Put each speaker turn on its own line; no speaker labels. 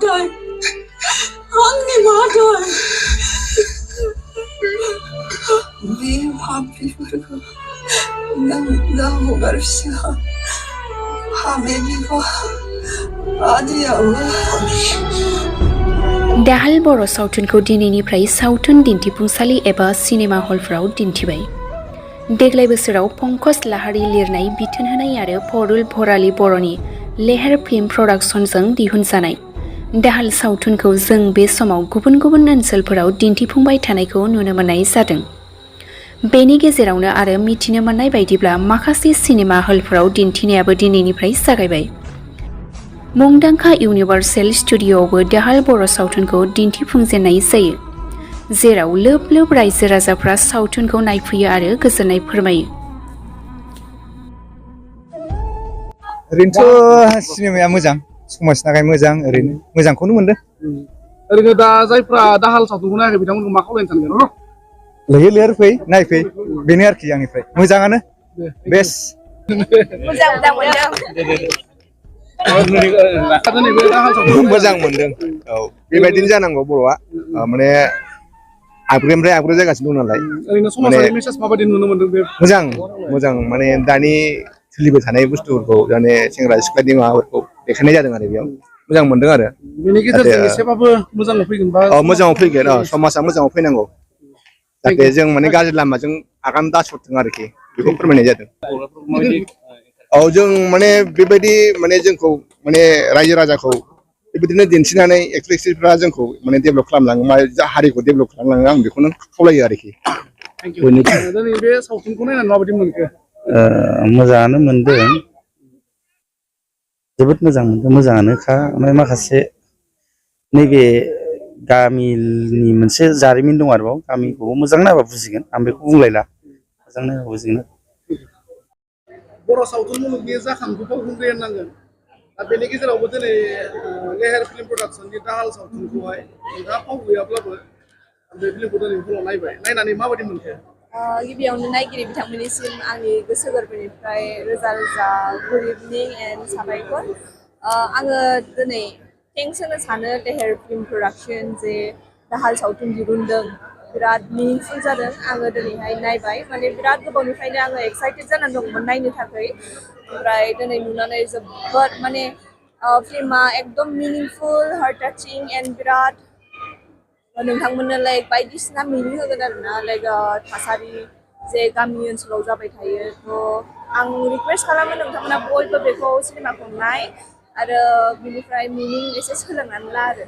mother, only mother. We happy for you. 너무 가르쳐. 하메미와 아디야와.
दाहाल बर' सावथुनखौ दिनैनिफ्राय सावथुन दिन्थिफुंसालि एबा सिनेमा हलफोराव दिन्थिबाय। देग्लाय बोसोराव पंकज लाहारी लिरनाय बिथोन होनाय आरो फरुल भराली बर'नि लेहेर फिल्म प्रडाक्शनजों दिहुनजानाय दाहाल सावथुनखौ जों बे समाव गुबुन गुबुन ओनसोलफोराव दिन्थिफुंबाय थानायखौ नुनो मोननाय जादों। बेनि गेजेरावनो आरो मिथिनो मोननाय बायदिब्ला माखासे सिनेमा हलफोराव दिन्थिनायाबो दिनैनिफ्राय जागायबाय। मुंदांखा इउनिभार्सेल स्टुडिअ'आवबो दाहाल बर' सावथुनखौ दिन्थिफुंजेननाय जायो, जेराव लोब लोब रायजो राजाफ्रा सावथुनखौ नायफैयो आरो गोजोननाय फोरमायो।
ओरैनोथ' सिनेमाया मोजां, समाजनि थाखाय मोजां, ओरैनो मोजांखौनो मोनदों।
ओरैनो दा जायफ्रा दाहाल सावथुनखौ नायाखै बिथांमोनखौ मा खावलायनो सानगोन?
लैहोर फै नायफै, बेनो आरोखि आंनिफ्राय मोजाङानो बेस्ट।
मोजां मोनदों।
मोजां मोनदों। औ बेबायदिनो जानांगौ बर'आ, माने आपग्रेडनिफ्राय आपग्रेड जागासिनो दं नालाय।
ओरैनो समाजारि मेसेज माबायदि नुनो मोनदों बे?
मोजां माने दानि सोलिबाय थानाय बुस्थुफोरखौ माने सेंग्रा सिख्लानि माबाफोरखौ देखायनाय जादों आरो बेयाव मोजां मोनदों आरो।
बेनि गेजेरजों एसेबाबो मोजाङाव फैगोन बा
मोजाङाव फैगोन। समाजा मोजाङाव फैनांगौ, जाहाथे जों माने गाज्रि लामाजों आगान दासरथों आरोखि, बेखौ फोरमायनाय जादों। औ जों माने बेबायदि माने जोंखौ माने रायजो राजाखौ बेबायदिनो दिन्थिनानै एक्टर एक्ट्रिसफ्रा जोंखौ माने डेभेलप खालामलाङो, हारिखौ डेभेलप खालामलाङो, आं बेखौनो खावलायो आरोखि।
दिनै बे सावथुनखौ नायनानै माबायदि मोनखो?
मोजाङानो मोनदों, जोबोद मोजां मोनदों, मोजाङानोखा। ओमफ्राय माखासे नैबे गामिनि मोनसे जारिमिन दं आरोबाव, गामिखौबो मोजां नायबा बुजिगोन, आं बेखौ बुंलायला, मोजां नायबा बुजिगोन।
बर' सावथुन मुलुगनि जाखांफु फावखुंग्रि होननांगोन। दा बेनि गेजेरावबो दिनै लेहेर फिल्म प्रडाक्शननि दाहाल सावथुनखौहाय नोंथाङा फाव गैयाब्लाबो बे फिल्मखौ दिनै हलाव नायबाय, नायनानै माबायदि मोनखो?
गिबियावनो नायगिरि बिथांमोननिसिम आंनि गोसो गोरबोनिफ्राय रोजा रोजा गुड इभिनिं एन्ड साबायखर। आङो दिनै थेंक्स होनो सानो लेहेर फिल्म प्रडाक्शन जे दाहाल सावथुन दिहुनदों, बिराद मिनिंफुल जादों। आङो दिनैहाय नायबाय, माने बिराद गोबावनिफ्रायनो आङो एक्साइटेड जानानै दंमोन नायनो थाखाय, ओमफ्राय दिनै नुनानै जोबोद माने फिल्मा एकदम मिनिंफुल, हार्ट टाचिं एन्ड बिराद नोंथांमोननो लाइक बायदिसिना मिनिं होगोन आरोना, लाइक थासारि जे गामि ओनसोलाव जाबाय थायो। थ' आं रिकुवेस्ट खालामो नोंथांमोना बयबो बेखौ सिनेमाखौ नाय आरो बिनिफ्राय मिनिं एसे सोलोंनानै ला आरो।